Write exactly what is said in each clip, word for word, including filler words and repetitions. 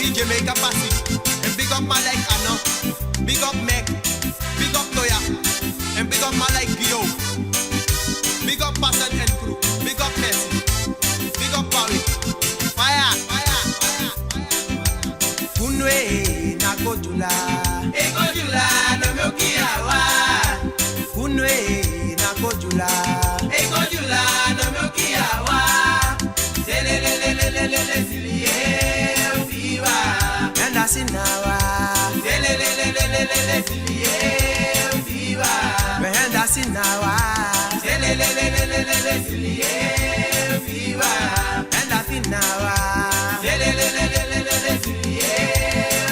In Jamaica Passage, and big up man like Ano, big up Meg, big up Toya, and big up man like Gio, big up Passan and crew, big up Mercy, big up Barry. Fire, fire, fire, fire. Kunwe na kojula. E kojula no myoki awa. Kunwe na kojula. E kojula no myoki awa. Selelelelelele siliye ufiwa. Enda sinawa. Selelelelelele siliye ufiwa. Mehenda sinawa. Selelelelelele siliye ufiwa. Enda sinawa. Selelelelelele siliye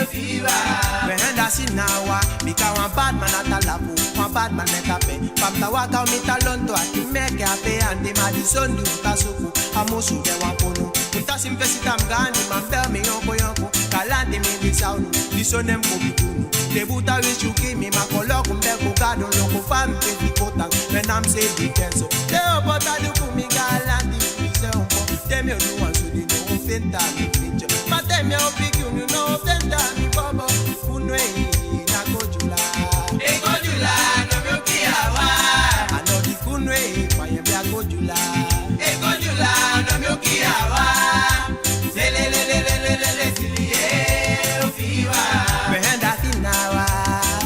ufiwa. Mehenda sinawa. Bika wa bad man atalapu. Wa bad man metape. Pamta waka umita lonto ati meke ape andi madi sondi utasuku. Amusu de wa kunu. Untasi mvesita mgani mambe mi yoko yoko. Kalandi mi di saunu. Di sonem kubitunu. Debuta wishuki mi makolo kumbe kugado loko fam fifty kota. When I'm say di kenso. Te obota di kumi galandi mi se umbo. Te mi odu wansu di no fenta mi pinche. Ma te mi opiki unu no fenta mi bobo. Kunwe na kojula. E kojula no myoki awa. Ano di kunwe kwa yembe a kojula. E kojula no myoki awa. Selelelelelele siliye ufiwa. Mehenda sinawa.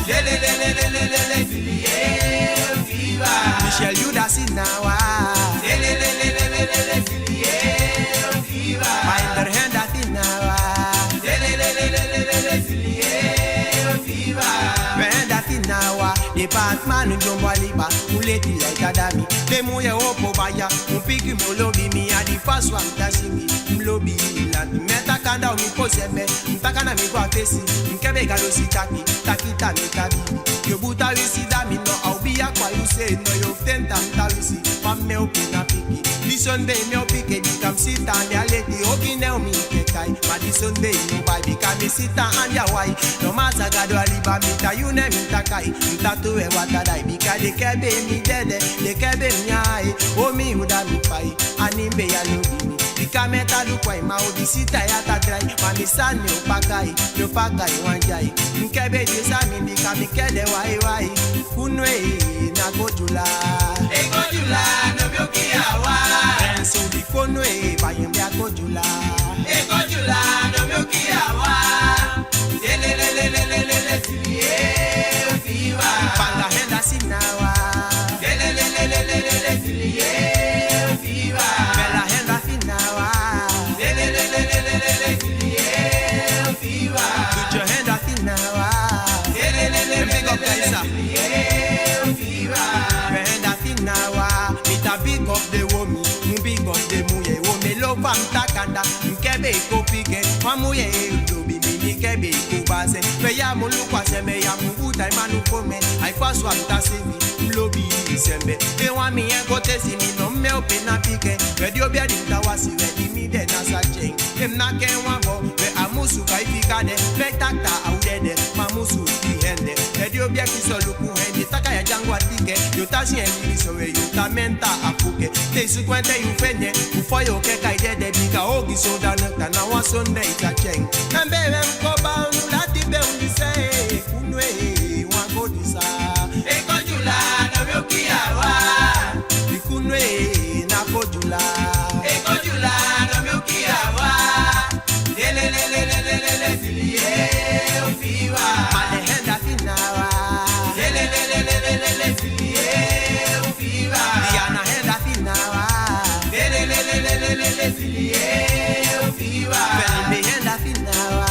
Selelelelelele siliye ufiwa. Michel Yuda sinawa. Selelelelelele siliye ufiwa. Maender henda sinawa. Selelelelelele siliye ufiwa. Mehenda sinawa. Department njombwa liba. Uleti laika dami. Temuye opo baya. Mpiki mulobi mi adi faswa mtasingi. Mlobi la meta kanda umikozeme. Mtakana mi kwa fesi. Mkebe galo sitaki. Takita mi tabibi. Yo buta wisi dami no au biya kwa yuse no yo fenta mtawisi. Kwa meo pina piki. Di Sunday meo pike bika msita andi aleti. Ogine umi kekai. Ma di Sunday no bai bika mi sita andi awai. No masa gado aliba mita yune mita kai. Mta tuwe watadai bika lekebe mi dede. Lekebe mi ai. Omi uda mi pai. Animbe ya lodimi. Bika meta lukwai ma obi sita ya ta drai. Ma mi sani upakai. Yo pakai wanjai. Nkebe jisa mi bika mi kede wai wai. Kunwe na kojula. E kojula no myoki awa. Enso di konwe ba yembe a kojula. E kojula no myoki awa. Selelelelelele siliye ufiwa. Panga henda sinawa. Selelelelelele siliye ufiwa. Bela henda sinawa. Selelelelelele siliye ufiwa. Tujo henda sinawa. Selelelelele siliye ufiwa. Mehenda sinawa. Mita big up de womi. Mu big up de muye. Wome lo fa mtakanda. Nkebe iko pike. Kwa muye. Lobi mini kebe iko base. Meya mulu kwa seme ya mubuta imanu kome. Ai faswa mtasini. Mlobi sembe. Ewa mi eko tesi mi no me ope na pike. Redio bia di mtawasi. Redio mi de na sa cheng. Em na ke wa bo. Be amusu kai fika de. Be takta au dede. Ma musu ki hende. Redio bia kiso luku hendi. Taka ya jangwa tike. Yo tasi hendi so we yo tamenta afuke. Te su kwente yu fenye. Ufo yo ke kai dede. Bika ogi so da na tana wa Sunday ta cheng. Kambe we mkoba unu lati be undise. Kunwe wa kodisa. E kojula no myoki awa. Ikunwe na kojula. E kojula no myoki awa. Selelelelelele siliye ufiwa. Mane henda sinawa. Selelelelelele siliye ufiwa. Diana henda sinawa. Selelelelelele siliye ufiwa. Felipe henda sinawa.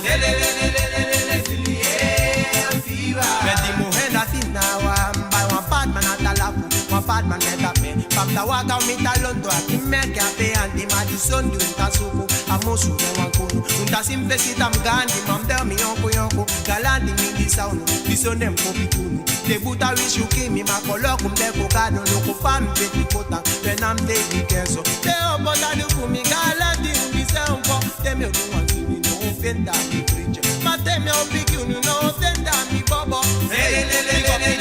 Selelelelelele siliye ufiwa. Felipe henda sinawa. Mba wa Batman atalafu. Wa Batman metape. Pamta waka umita londo akimeke ape andi madi sondi untasuku. Amusu ne wankunu. Untasi mfesi tamgandi mambe miyonko yonko. Galandi mindi saunu. Bisonde mkopi kunu. Debuta wishuki mi makolo kumbe kugano. Loko pambe kikota. When I'm taking care so. Te obota ni kumi galandi umbise umbo. Te mi odu wansu mi no fenda mi bridge. Ma te mi opiki unu no fenda mi bobo. Hey, big up mi